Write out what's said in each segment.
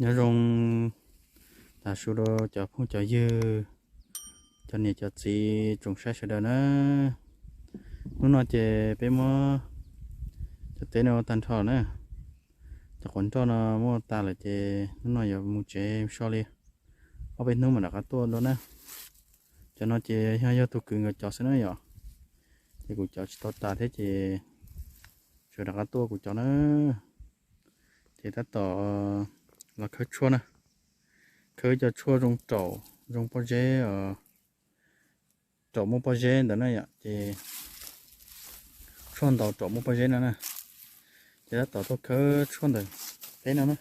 Nyob zoo tas su rau cov phooj cov ywg, cov niam cov txiv tsoom saib sawv daws na. Hnub no ces peb muab cov teb no ua tag nrho na. Cov quav nroj no muab ua tag lawm ces hnub no yuav mus tsev so li ob peb hnub mam rov qab tuaj dua na. Cov no ces yog, yog tus kwv nkawd cov xwb na yom. Ces kuv cov tsis tau tas thiab ces tsuas rov qab tuaj kuv cov na. Ces tab tom los khawb tshuaj na. Khawb cov tshuaj zoo raum, zoo pob zeb, raum muaj pob zeb ntawd na yom. Ces tshuaj ntaus raum muaj pob zeb no na. Ces tab tom tuaj khawb tshuaj ntawm teb no na.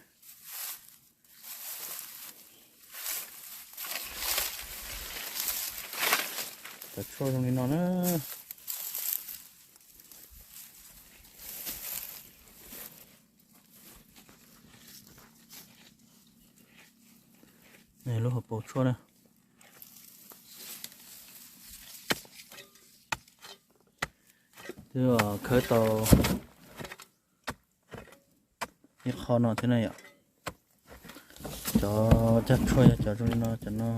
Cov tshuaj zoo li no na. Lub hauv paus tshuaj na. Twb khawb tau ib qho no thiab na yom. Cov cag tshuaj yog cov zoo li no, cov no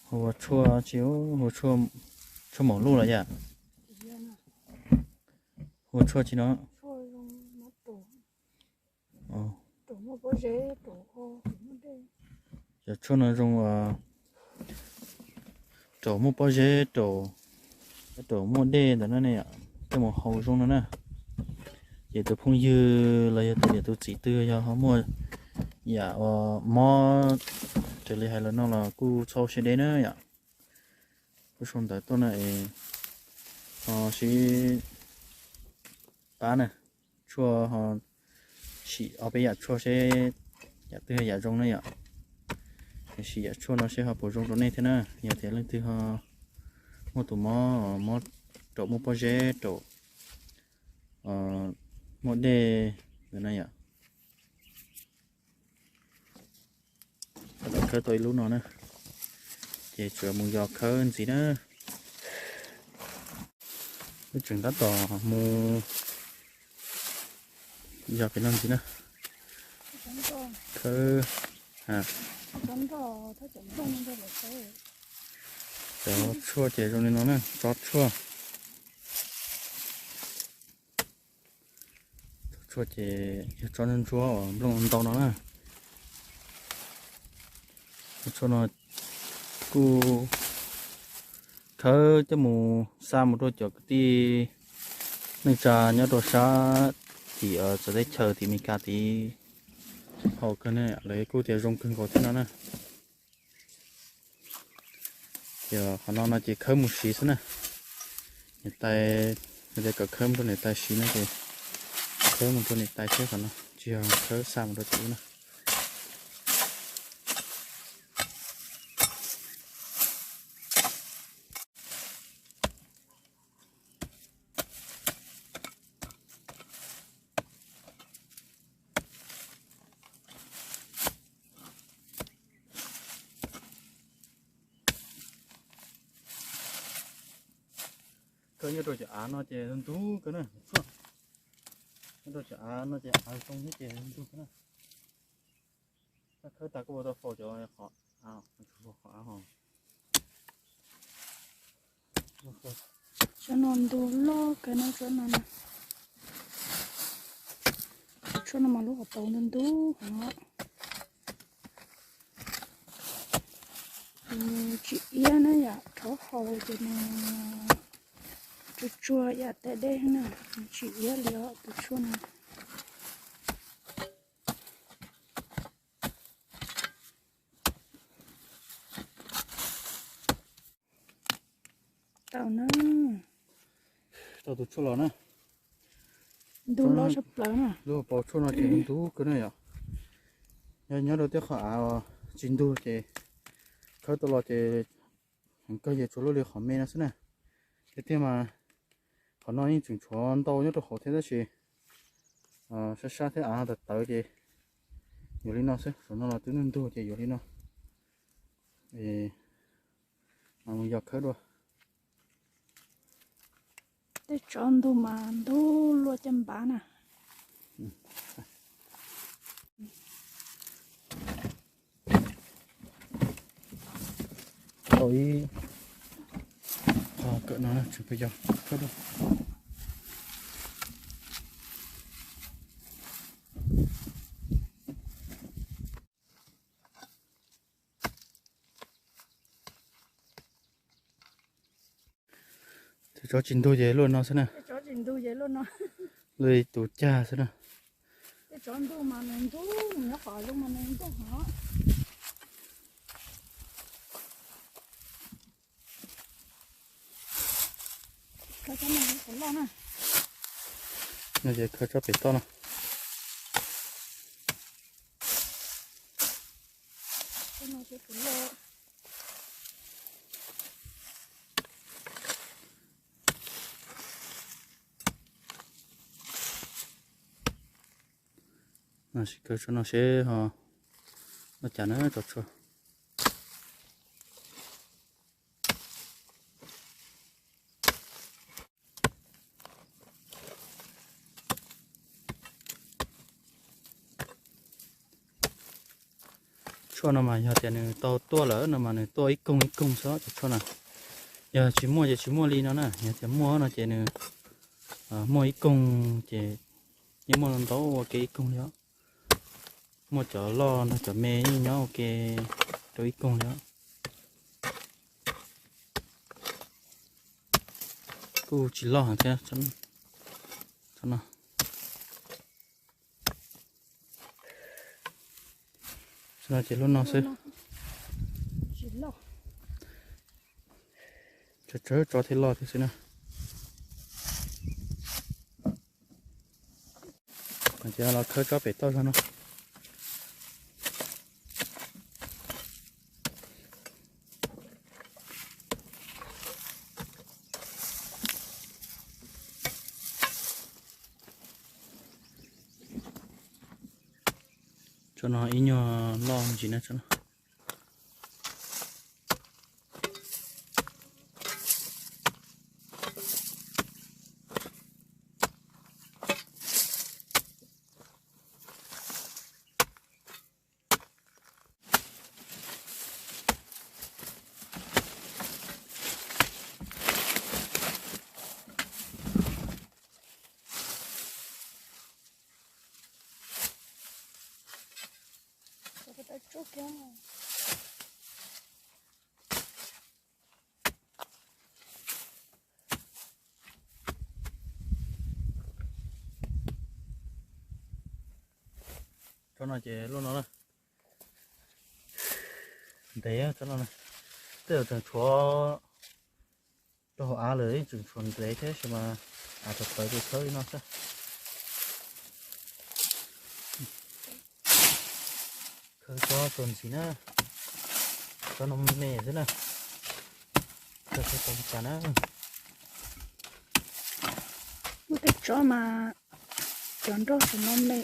hu ua tshuaj tsi, hu ua tshuaj maum luj los yam, hu ua tshuaj tsi no. Cov tshuaj no zoo raum muaj pob zeb, raum, raum muaj dej ntawd na ne yom, coj mus haus zoo no na. Ces tus phooj ywg los yog tus niam tus txiv twg yog ho muaj yam uas mob raws li hais los no los kuj txhob siab deb na yom. Kuj sau ntawv tuaj na es ho sib pab na, tshuaj ho sim ob peb yam tshuaj seb yam twg yam zoo na yom. Sim yam tshuaj no seb ho puas zoo rau nej thiab na. Yog tias leej twg ho muaj tus mob, mob raum muaj pob zeb, raum muaj dej ntawd na yom. Tab tom khawb tau ib lub no na, ces tsuas mus yos khawb ntxiv na. Wb tseem tab tom mus yos pem no ntxiv na. Khawb, cov tshuaj ces zoo li no na, tsob tshuaj. Tsob tshuaj ces yog tsob ntsuab uas nplooj ntau no na. Tsob tshuaj no kuj khawb coj mus xa mus rau cov kwv tij neej tsa nyob rau sab tim txawv teb chaws tim Meskas tid haus kawg ne, lawv kuj tias zoo kawg nkaus thiab no na. Ces qhov no no ces khawb mus siv xwb na. Niam tais, tias kom khawb mus rau niam tais siv no ces khawb mus rau niam tais thiab, qhov no tsis yog khawb xa mus rau cov ub na. Khawb nyob rau cov av no ces ntug kawg na, nyob rau cov av no ces av zoo thiab ces ntug kawg na. Khawb tas kuj ua tau faus cov qhov av, qhov av ho. Cov no ntug loj kawg no, cov no, cov tshuaj no mas lub hauv paus ntug ntug heev os. Nws tsis iab na yom, rhaub haus ces nws tsuag tsuag yam tais dej na, nws tsis iab li os tus tshuaj no. Tau na. Tau tus tshuaj los na. Ntug loj tshaj plaws na. Lub hauv paus tshuaj no ces ntug kawg na yom. Yog nyob rau tej qhov av tsis ntug ces khawb tau los ces heev kawg, ces tsuas luaj li qhov me no xwb na. Tiag tiag mas qhov no yeej tseem tshuav ntau nyob rau hauv thiab tab sis sab sab thiab av tawv tawv ces yuav li no xwb, qhov no los twb ntug ntug ces yuav li no. Mas mus yos khawb dua. Tej tsob ntug mas ntug luaj caj npab na. Tau ib qho kawm no tseem pheej yog kawm dua. Tej tsob tsis ntug ces luaj no xwb na. Luaj li tus cag xwb na. No ces khawb tsob pem toj no. Sim khawb tsob no seb ho ua cas na tsob tshuaj. Tshuaj no mas yog tias nws tau tuaj lawm no mas nws tuaj ib koog ib koog xwb cov tshuaj na. Yog tsis muaj ces tsis muaj li no na, yog tias muaj no ces nws muaj ib koog ces yeej muaj ntau ua ke ib koog li os. Muaj cov loj nrog cov me yeej nyob ua ke rau ib koog li os. Kuj tsis loj thiab. Ces lub no xwb. Tsawg tsawg tsob thiaj loj thiab xwb na. Ces los khawb tsob pem toj zog no. Tsob no ib nyuag loj ntsis na tsob no. Tsob no ces lub no na. Ntev tsob no na. Tej zaum tseem tshuav rau hauv av lawm, tseem tshuav ntev thiab tab sis mas av tawv tawv ces khawb li no xwb. Khawb tsob txuas ntxiv na, tsob no me xwb na. Khawb tau li cas na. Muaj tej tsob mas cov nroj saum no me,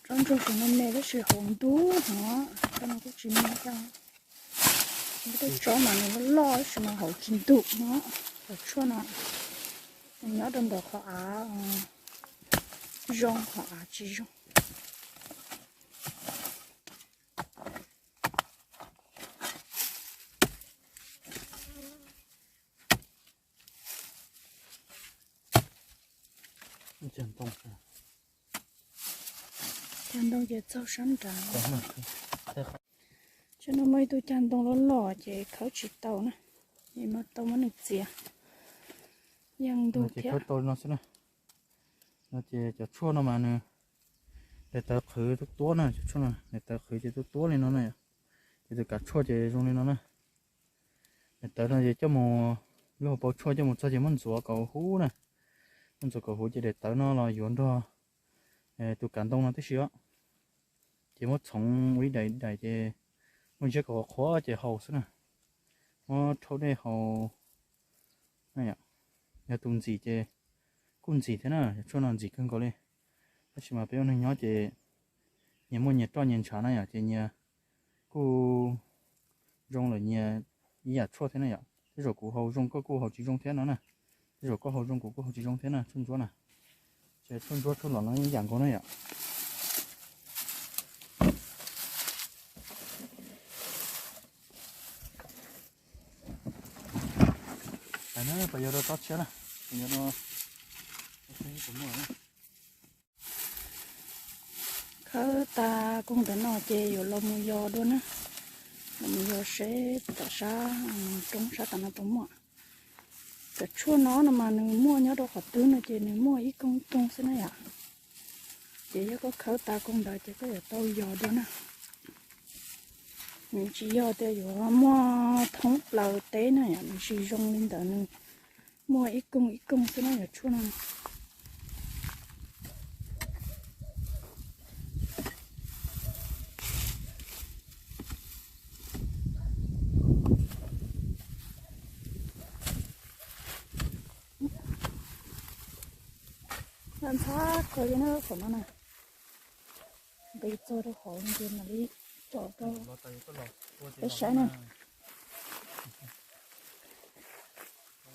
tsob nroj saum no me tab sis hauv ntub hov, tsob no kuj tsis me thiab. Muaj tej tsob mas nws loj loj tab sis mas hauv tsis ntub no. Cov tshuaj no nws nyob rau ntawm qhov av zoo, qhov av tsis zoo. Cag ntoo ces txaug sab nrad. Tsob no muaj ib tug cag ntoo loj loj ces khawb tsis tau na, es mas tau muab nws txiav. Yeej ntug thiab. Tau no xwb na. No ces cov tshuaj no mas nws daim tawv qhwv tuab tuab na, cov tshuaj no daim tawv qhwv ces tuab tuab li no na. Ces tus kav tshuaj ces zoo li no na. Daim tawv no ces coj mus, lub hauv paus tshuaj coj mus txog ces muab ntxuav kom huv na, muab ntxuav kom huv ces daim tawv no los yuav nrog tus kav ntoo no tib si os. Ces muab txhoov ua ib daim daim ces muab ziab kom qhuav qhuav ces haus xwb na. Muab rhaub dej haus. Yog tus ntxim ces kuj ntxim thiab na, cov tshuaj no ntxim kawg nkaus li. Tab sis mas peb ua neeg nyob ces nyias muaj nyias roj nyias ntshav na yom, ces nyias kuj zoo lawm nyias ib yam tshuaj thiab na yom. Tej zaum kuv haus zoo koj kuj haus tsis zoo thiab no na. Tej zaum koj haus zoo kuv kuj haus tsis zoo thiab na, tshuaj ntsuab na. Ces tshuaj ntsuab tshuaj lom no ib yam nkaus na yom. Peb yuav rau tob tshiab na, peb yuav rau, peb yuav rau muaj na. Khawb tas koog ntawm no ces yuav los mus yos dua na. Los mus yos seb tom sab roob sab tom no puas muaj. Cov tshuaj no no mas nws muaj nyob rau qhov twg no ces nws muaj ib koog ib koog xwb na yom. Ces yog koj khawb tas koog ntawd ces koj yuav tau yos dua na. Nws tsis yog tias yuav muaj thoob plaws teb na yom, nws tsis zoo li ntawd, nws muaj ib koog ib koog xwb na yom tshuaj no. Ntxhab kawg li na qhov no na. Nqis txog rau hauv ces mam li tsom rau peb saib na.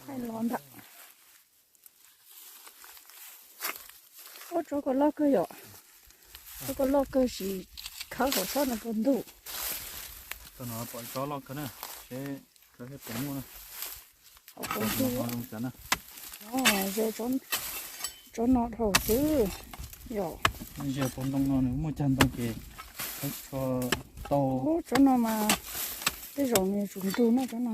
Thaij los ntawm. Ub, tsob ko loj kawg yom. Tsob ko loj kawg, sim khawb hauv tsob no puas ntug. Tsob no pom tsob loj kawg na, seb tsob thiab puas muaj na. Hauv puas ntug. Ze tsob no dhau xwb yom. Ze puas ntoo no nws muaj cag ntoo ces khawb tsis tshua tau. Ub, tsob no mas tej zaum nws tsum ntug na tsob no.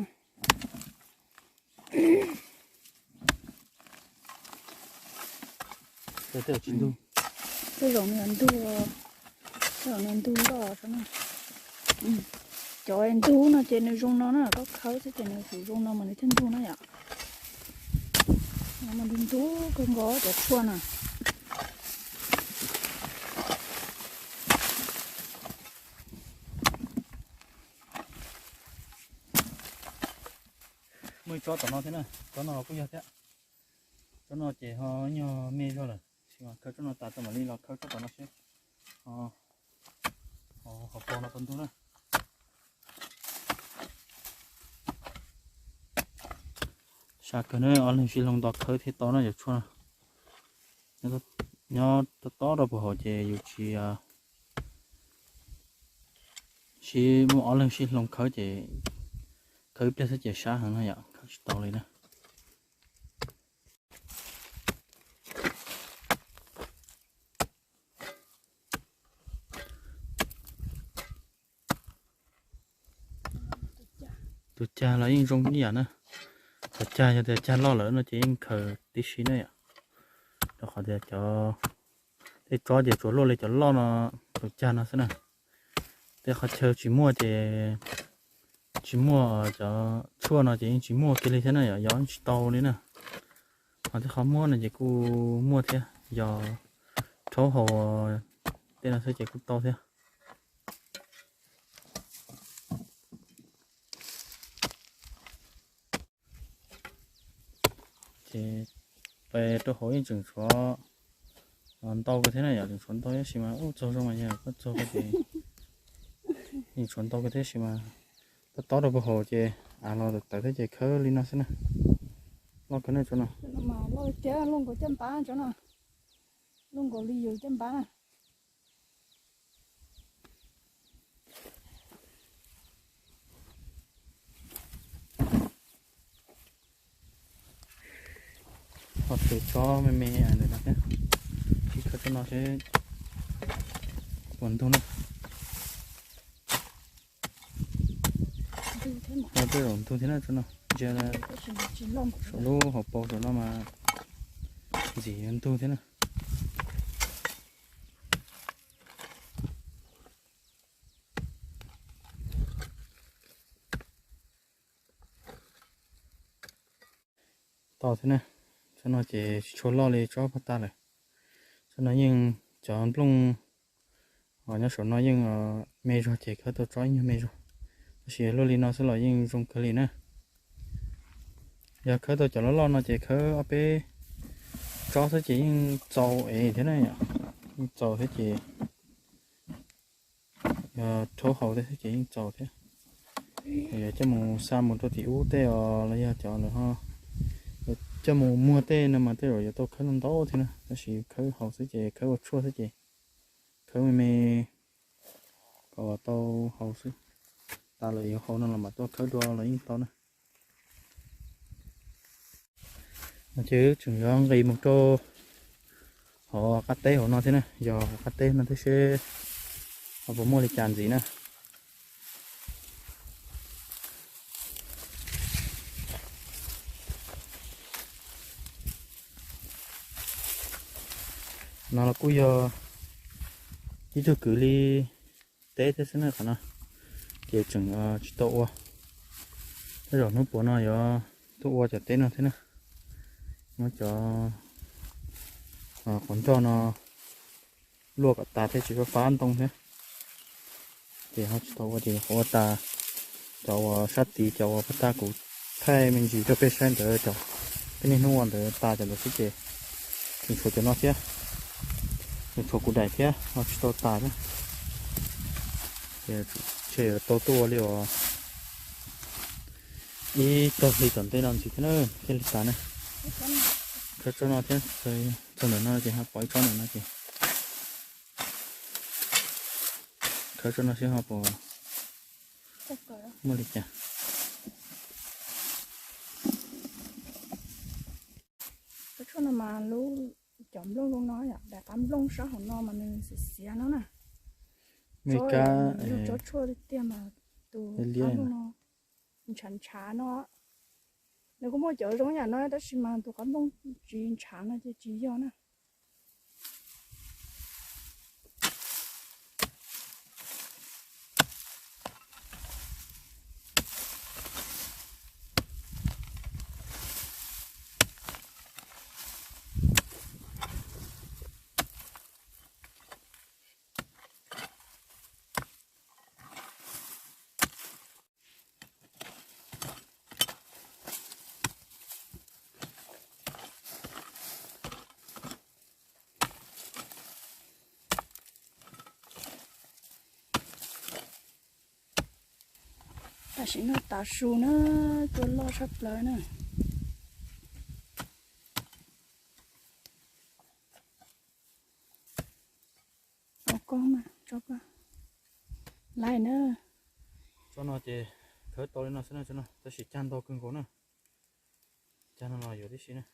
Tej zaum nws ntug, tej zaum nws ntug loj tsob no. Cov ntug no ces nws zoo no na, koj khawb xwb ces nws kuj zoo no mas nws thiaj ntug na yom. No mas ntug ntug kawg nkaus cov tshuaj na. Muaj ib tsob tom no thiab na, tsob no los kuj yog thiab. Tsob no ces ho nyuag me zog lawm, tab sis mas khawb tsob no tas tau mam li los khawb tsob tom no seb ho, ho, ho pog no puas ntug na. Sab kawg na, ob leeg sib hloov nto khawb thiaj tau na cov tshuaj no. Nyob tob tob rau puag hauv ces yus tsis, sib muaj ob leeg sib hloov khawb ces khawb ib pliag xwb ces sab heev no yom, khawb tsis tau li na. Tus cag los yeej zoo ib yam na. Tus cag yog tias cag loj lawm no ces yeej khaws tib si na yom. Rau qhov tias cov, tej tsob ces tsuas luaj li cov loj no, tus cag no xwb na. Tej qhov chaw tsis muaj ces tsis muaj cov tshuaj no ces yeej tsis muaj kiag li thiab na yom, yos tsis tau li na. Ho tej qhov muaj no ces kuj muaj thiab, yog rhaub haus tej no xwb ces kuj tau thiab. Ces pes rau hauv yeej tseem tshuav ntau kawg thiab na yom, tseem tshuav ntau tab sis mas ub txog zoo mas yog koj txog koj ces yeej tshuav ntau kawg thiab sis mas tob tob rau puag hauv ces av los tawm thiab ces khawb li no xwb na. Loj kawg na tsob no. Loj nkaus caj npab tsob no. Loj nkaus li yus caj npab na. Ho tus tsob me me ntawm no thiab, sib khawb tsob no seb puas ntug na. Tej zaum ntug thiab na tsob no, ntsia saum lub hauv paus saum no mas ntxim ntug thiab na. Tau thiab na, tsob no ces tsis tshua loj li tsob paj tag lawm. Tsob no yeej cov nplooj nyob saum no yeej me zog ces khawb tau tsob ib nyuag me zog, tab sis luaj li no xwb los yeej zoo kawg li na. Yog khawb tau cov loj loj no ces khawb ob peb tsob xwb ces yeej txaus es thiab na, yeej txaus thiab ces yog rhaub haus tej xwb ces yeej txaus thiab. Yog coj mus xa mus rau tim ub tej os los yog cov lawv ho coj mus muag tej no mas tej zaum yuav tau khawb ntau ntau thiab na, tab sis khawb haus xwb ces khawb ua tshuaj xwb ces khawb me me kom tau haus xwb. Tas lawm yuav haus no los mam tuaj khawb dua los yeej tau na. Ces wb tseem yuav nqis mus rau hauv qab teb hauv no thiab na, yog hauv qab teb no thiab seb ho puas muaj li cas ntxiv na. No los kuj yog ib tug kwv li teb thiab xwb na qhov no, ces tseem tsis tau ua. Tej zaum hnub puav no yuav tuaj ua cov teb no thiab na. Muab cov qhov nroj no luaj kom tas thiab tsis fab fab ntoo thiab. Ces ho tsis tau ua ces qhov ua tas, cov uas sab tid cov uas pab tab kuv thaij me ntsis rau peb saib ntawd, cov peb niaj hnub ua ntawd tas cov ntawd xwb ces tseem tshuav cov no thiab, tseem tshuav kuv daim thiab ho tsis tau tas thiab. Ces tshe yuav tau tuaj ua li uas ib tag hli tom ntej no ntxiv thiab na thiaj li tas na. Khawb tsob no thiab, txog ntawm no ces ho pom ib tsob ntawm no ces khawb tsob no seb ho puas muaj li cas. Khawb tsob no mas lub, cov nplooj lub no yom, daim qab nplooj sab hauv no mas nws xiav xiav no na. Tsob, yog tsob tshuaj tiag tiag mas tus qab nplooj no ntshav ntshav no. Nws kuj muaj cov zoo yam no tab sis mas tus qab nplooj tsis ntshav no ces tsis yog na. Tam sim no tav su na, cua loj tshaj plaws na. Au koj mas, tsob koj laiv na. Tsob no ces khawb tau li no xwb na, tab sis cag ntau kawg nkaus na. Cag no los yuav tib si na.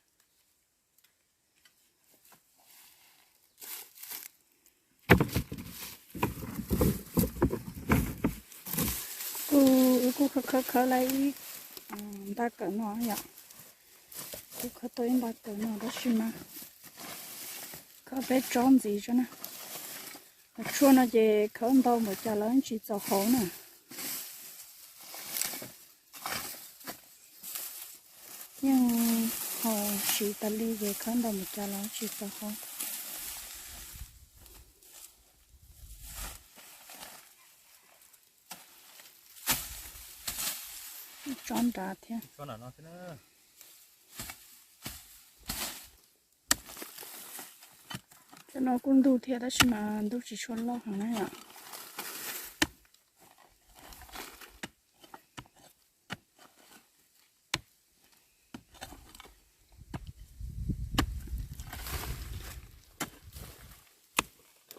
Kuj, wb kuj khawb khawb khawb lawm ib nta kawm no yom. Kuj khawb tau ib nta kawm no tab sis mas khawb peb tsob ntxiv tso na. Cov tshuaj no ces khawb ntau npaum cas los tsis txaus hauv na. Yeej haus siv tas li ces khawb ntau npaum cas los tsis txaus hauv. Tsob nrad thiab. Cov no kuj ntug thiab tab sis mas ntug tsis tshua loj heev na yom.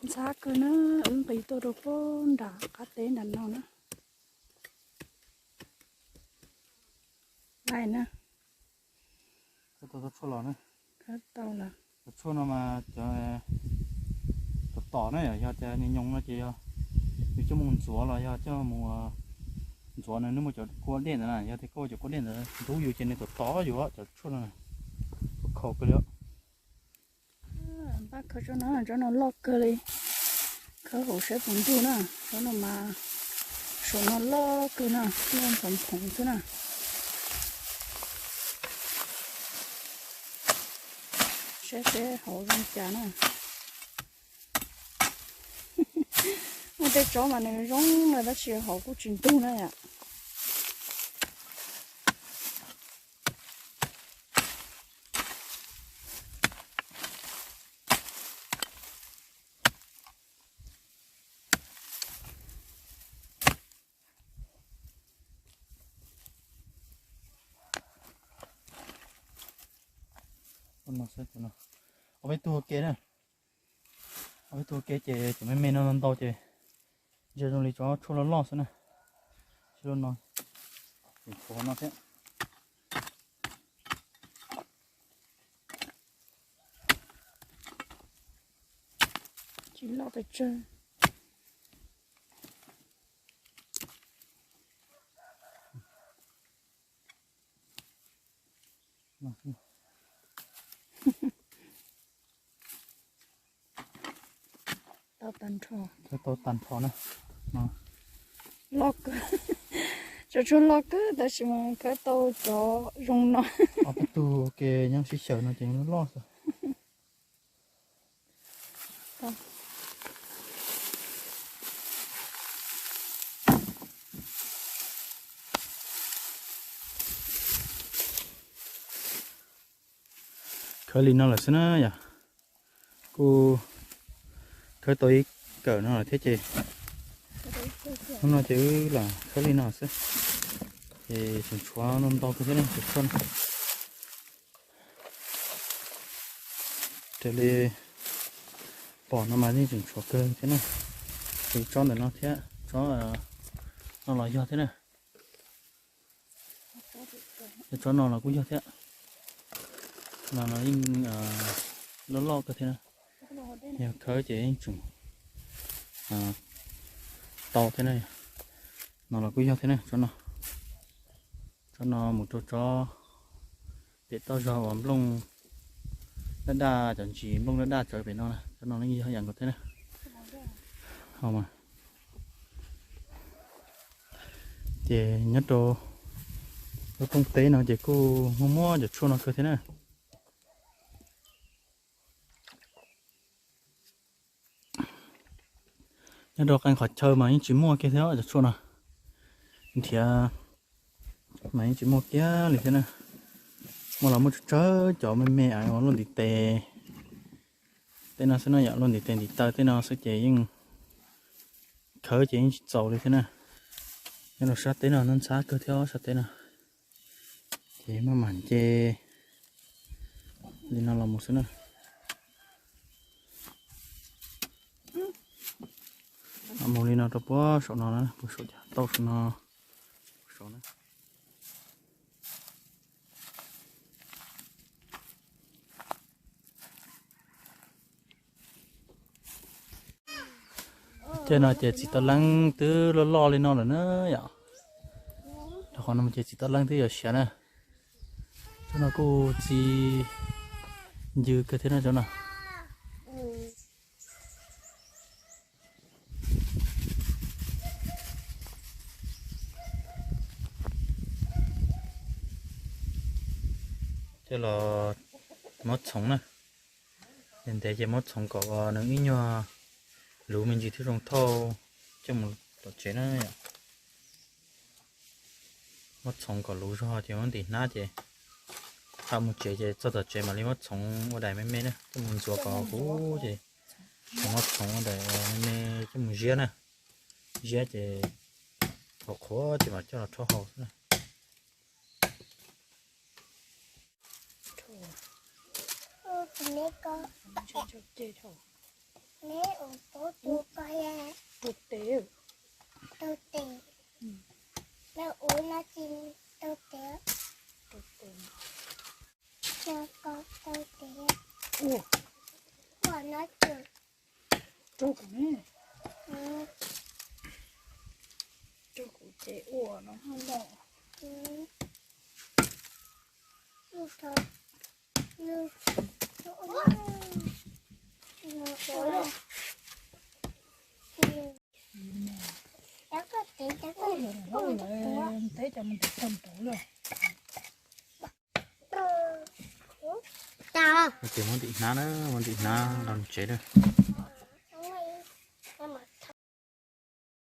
Ntxhab kawg na, wb nqis tuaj rau pem nram qab teb nram no na. Laiv na. Khawb tau cov tshuaj los na. Khawb tau lawm. Cov tshuaj no mas cov, cov tom na yom, yog tias nyoos nyoos no ces yog yus coj mus ntxuav los yog coj mus ntxuav na, nws muaj cov kua dej ntawd na, yog tias koj ua cov kua dej ntawd ntub yus ces nws tom tom yus cov tshuaj no na. Khaus khaus kawg li. Npaj khawb tsob no, tsob no loj kawg li. Khawb hauv saib puas ntug na, tsob no mas saum no loj kawg na, loj nphoov nphoov xwb na. Saib seb hauv zoo cas na. Muaj tej tsob mas nws zoo na tab sis hauv kuj tsis ntug na yom. Ob peb tug ua ke na, ob peb tug ua ke ces cov me me no ntau ces ntsia zoo li tsob tshuaj loj loj xwb na. Tshuaj no, tshuaj no thiab. Loj pes tsawg. Tau tag nrho. Khawb tau tag nrho na. Loj kawg. Cov tshuaj loj kawg tab sis mas khawb tau cov zoo no. Ob peb tug ke nyob sib xyaw no ces loj xwb. Khawb li no lawm xwb na yom. Kuj khawb tau ib kawm no lawm thiab ces hnub no ces wb los khawb li no xwb. Ces tseem tshuav ntau ntau kawg thiab ne, cov tshuaj no. Raws li pom no mas yeej tseem tshuav kawg thiab na. Ces tsob ntawm no thiab tsob no los yog thiab na. Tsob no los kuj yog thiab. No los yeej loj loj kawg thiab na. Yog khawb ces yeej tseem tau thiab na. No los kuj yog thiab na tsob no. Tsob no mus rau tsob pem toj zog uas nplooj daj daj, cov ntsis nplooj daj daj tsaws pem no na, tsob no yeej yog ib yam nkaus thiab na. Ces nyob rau lub rooj teb no ces kuj muaj muab cov tshuaj no kawg thiab na. Nyob rau qee qhov chaw mas yeej tsis muaj kiag thiab cov tshuaj no. Nrhiav mas yeej tsis muaj kiag li thiab na. Muaj los muaj tsawg tsawg cov me me ua luaj ntiv tes tej no xwb na yom, luaj ntiv tes ntiv taw tej no xwb ces yeej khawb ces yeej tsis txaus li thiab na. Nyob rau sab teb no ntxhab kawg thiab sab teb no. Ces maj mam nce li no los mus xwb na. Mus li no rau puag saum no na, puag saum cov tauj saum no, puag saum na. Tej no ces txiv toj leeb twb loj loj li no lawm na yom. Rau qhov no ces txiv toj leeb twb yuav siav na. Tsob no kuj txi ncw kawg thiab na tsob no. Coj los muab txhoov na. Ntev ntev ces muab txhoov kom nws ib nyuag luv me ntsis thiab zoo thauj coj mus tom tsev na. Muab txhoov kom luv zog ces muab ntim hnab ces thaum mus tsev ces txog tom tsev mam li muab txhoov ua daim me me na, coj mus ntxuav kom huv ces muab txhoov ua daim me me coj mus ziab na. Ziab ces qhuav qhuav ces mam coj los rhaub haus xwb na. Rau kuv ne. Rau kuv ces ua no hos mog. Teb cov mus ntim tag npaum lawm. Ces muab ntim hnab na, muab ntim hnab los tsev na.